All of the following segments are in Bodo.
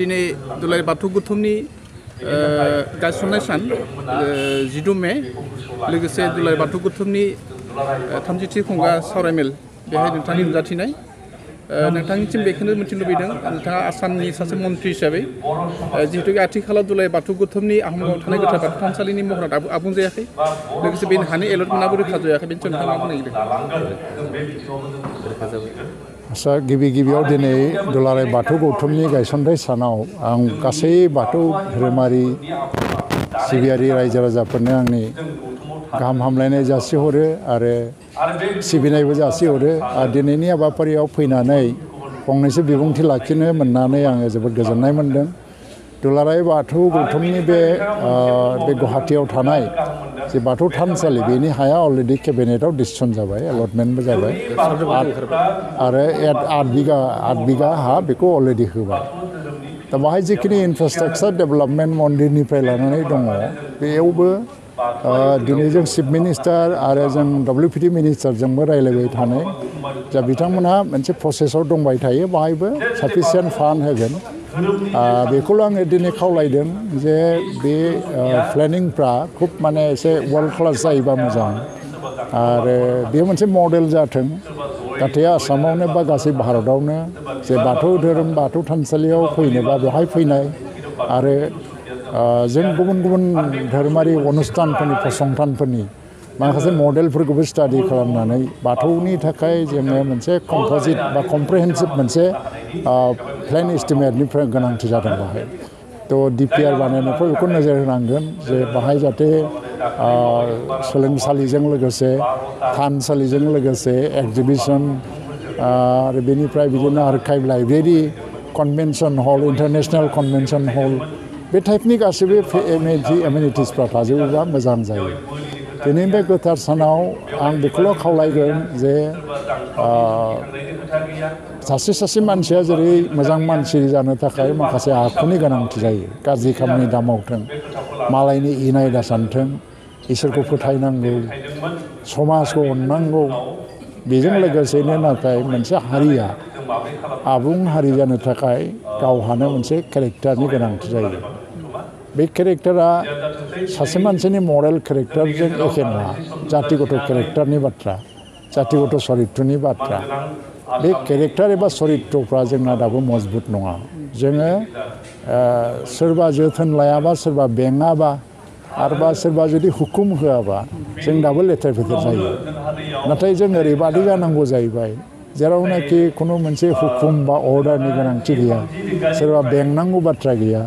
दिनै दुलाराय बाथौ गौथुमनि गायसननाय सान 12 मे लोगोसे दुलाराय बाथौ गौथुमनि 30थि खुंगा सावरायमेल बेहाय नोंथांनि नुजाथिनाय नोंथांनिसिम बेखौनो मिथिनो लुबैदों नोंथाङा आसामनि सासे मन्थ्रि हिसाबै जिहेतु आथिखालाव दुलाराय बाथौ गौथुमनि आहमगावआव थानाय गोथार बाथौ थानसालिनि महरा दाबो आबुं जायाखै लोगोसे बे हानि एलटमेन्टआबो रोखा जायाखै बेनि सायाव नोंथाङा मा बुंनो नागिरदों? आसा गिबियाव दिनै दुलाराय बाथौ गौथुमनि गायसनथाय सानाव आं गासै बाथौ धोरोमारि सिबियारि रायजो राजाफोरनो आंनि गाहाम हामलायनाय जासिहरो आरो सिबिनायबो जासिहरो आरो दिनैनि हाबाफारियाव फैनानै फंनैसो बिबुंथि लाखिनो मोननानै आङो जोबोद गोजोननाय मोनदों। दुलाराय बाथौ गौथुमनि बे गुवाहाटीयाव थानाय जे बाथौ थानसालि बेनि हाया अलरेडि केबिनेटआव डिसिसन जाबाय एलटमेन्टबो जाबाय आरो 8 बिगा हा बेखौ अलरेडि होबाय दा बाहाय जिखिनि इनफ्रास्ट्राक्चार डेभेलपमेन्ट मन्दिरनिफ्राय लानानै दङ बेयावबो दिनै जों चिफ मिनिस्टार आरो जों WPD मिनिस्टारजोंबो रायलायबाय थानाय जा बिथांमोनहा मोनसे प्रसेसआव दंबाय थायो बाहायबो साफिसियेन्ट फान्ड होगोन बेखौल' आङो दिनै खावलायदों जे बे प्लेनिंफ्रा खुब माने एसे वर्ल्ड क्लास जायोबा मोजां आरो बेयो मोनसे मडेल जाथों गासै आसामावनो बा गासै भारतआवनो जे बाथौ धोरोम बाथौ थानसालियाव फैनोबा बेवहाय फैनाय आरो जों गुबुन गुबुन धोरोमारि अनुष्ठानफोरनि फसंथानफोरनि माखासे मडेलफोरखौबो स्टाडि खालामनानै बाथौनि थाखाय जोङो मोनसे कम्प'जिट बा कमप्रिहेन्सिभ मोनसे प्लेन एस्टिमेटनिफ्राय गोनांथि जादों बाहाय थ' DPR बानायनायफ्राव बेखौ नोजोर होनांगोन जे बाहाय जाहाथे सोलोंसालिजों लोगोसे थानसालिजों लोगोसे एक्जिबिसन आरो बेनिफ्राय बिदिनो आर्काइभ लाइब्रेरि कन्भेन्सन हल इन्टारनेशनेल कन्भेन्सन हल बे टाइपनि गासैबो एमिनिटिसफ्रा थाजोबोबा मोजां जायो। दिनै बे गोथार सानाव आं बेखौल' खावलायगोन जे सासे मानसिया जेरै मोजां मानसि जानो थाखाय माखासे आखुनि गोनांथि जायो गाज्रि खामानि दामावथों मालायनि इनाय दासानथों इसोरखौ फोथायनांगौ समाजखौ अननांगौ बेजों लोगोसेनो नाथाय मोनसे हारिया आबुं हारि जानो थाखाय गावहानो मोनसे केरेक्टारनि गोनांथि जायो बे केरेक्टारा सासे मानसिनि मरेल केरेक्टारजों एखे नङा जातिगत केरेक्टारनि बाथ्रा जातिगत सरित्रनि बाथ्रा बे केरेक्टार एबा सरित्रफ्रा जोंना दाबो मजबुत नङा जोङो सोरबा जोथोन लायाबा सोरबा बेङाबा आरोबा सोरबा जुदि हुकुम होआबा जों दाबो लेथेर फेथेर जायो नाथाय जों ओरैबादि जानांगौ जाहैबाय जेरावनाखि खुनु मोनसे हुकुम बा अर्डारनि गोनांथि गैया सोरबा बेंनांगौ बाथ्रा गैया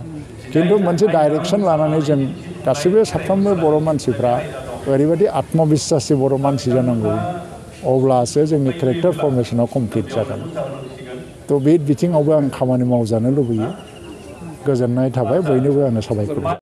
खिन्थु मोनसे डाइरेक्सन लानानै जों गासैबो साफ्रोमबो बर' मानसिफ्रा ओरैबायदि आत्मबिश्वासि बर' मानसि जानांगौ अब्लासो जोंनि केरेक्टार फर्मेशनाव कमप्लिट जागोन थ' बे बिथिङावबो आं खामानि मावजानो लुबैयो गोजोननाय थाबाय बयनोबो आङो साबायखर